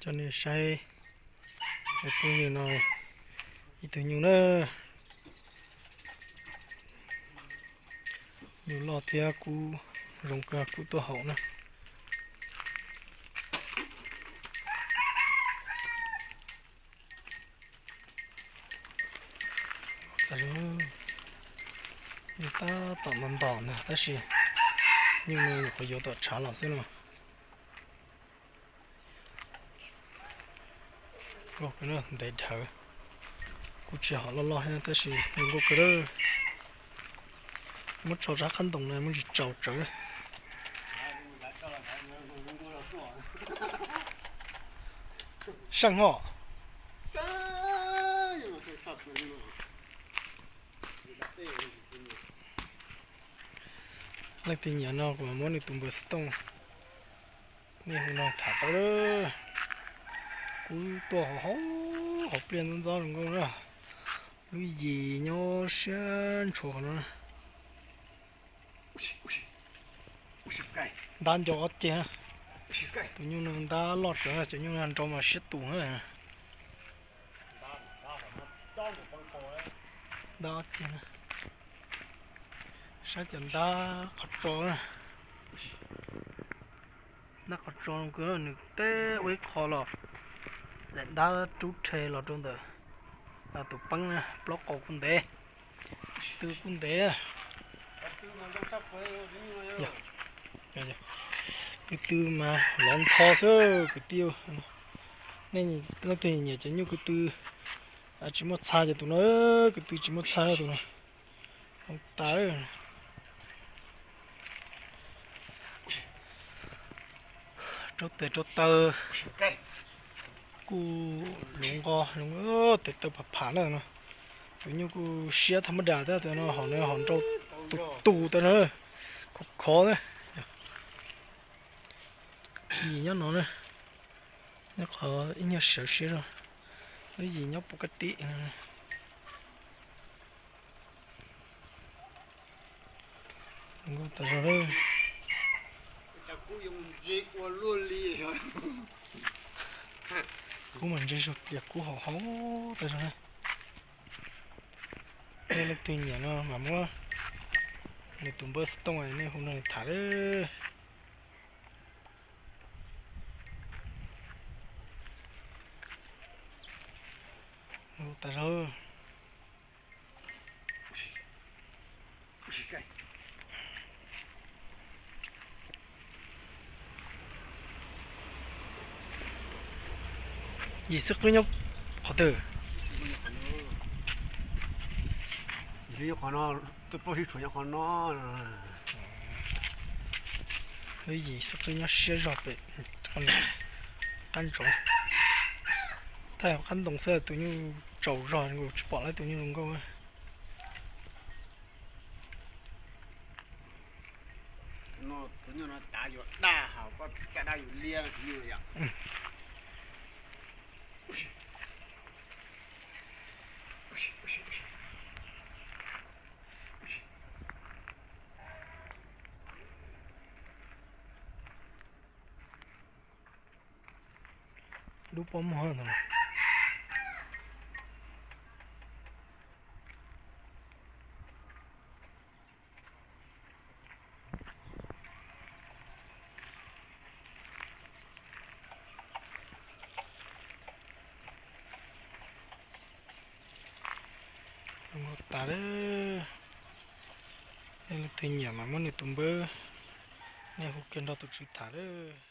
Coj nej saib phooj ywg no ib tug nyuj na. Nyuj loj thiab kub zoo kawg, kub tuaj haum na. Nyuj tab tom nto nto ntag tab sis nyuj no nyuam qhuav yuav tom tshav los xwb no. Ntev dhawv, kuj tsis hom loj loj thiab tab sis zoo nkauj kawg. Muab tso rau qab ntoo no muab ntsis tsaus tsawv. Seej hos. Leej twg nyiam no kuv muab nws tus npawb xov tooj, nej hu no tham tau lawm. Kub tuaj hauv hauv pliaj ntxob ntxob zoo nkauj na. Lub yim nyob siab ntshua qhov no. Ntab nco ob ceg na. Tus nyuj no ntab loj tsawv, cov nyuj no nrau mas siab tus na. Ntab ob ceg na. Saib cov ntab qhov tso na. Ntab qhov tso kawg, nws teb ua ib qho los daim ntab rub rhe los rau ntawm tus peeb na, plaub qau kuj ntev, tw kuj ntev. Kwv tw mas lov ntho xwb kwv tij. Nej leej twg nyiam cov nyuj kwv tw tsis muaj txha ces tus no, kwv tw tsis muaj txha tus no. Zoo tas. Rau tes rau taw kuj luv nqo, tes taw pham pham na no. Tus nyuj kuj siab thaj mab das thiab, tus no hom no hom nrau tus tus tas na, khov khov na. Yim nyob no na, nyob qhov ib nyuag sawv siab zog, lub yim nyob pus kab tim. Zoo nkauj tas zog. Kub mas ntse zog plias, kub hauv hauv tas zog na. Nej leej twg nyiam no mas muab nws tus npawb xov tooj nej hu nrog nws tham lawm. Zoo tas zog. Yim xwb qwb nyob qhov twg? Qhov no, tuaj plob sib tshuam nyob qhov no. Lub yim xwb qwb nyob siab zog pem qab ntsoov. Thaij qab ntoo xwb tus nyuj tsaus zog, tsis pom lawm tus nyuj zoo nkauj. Tus nyuj no tav yuav daj, hos koj caj dab yus liab tus nyuj yom. Lub pob muag ntawd. Zoo nkauj tas lawm. Nej leej twg nyiam mas muab nws tus npawb, nej hu kiag nrog tus tswv tham lawm.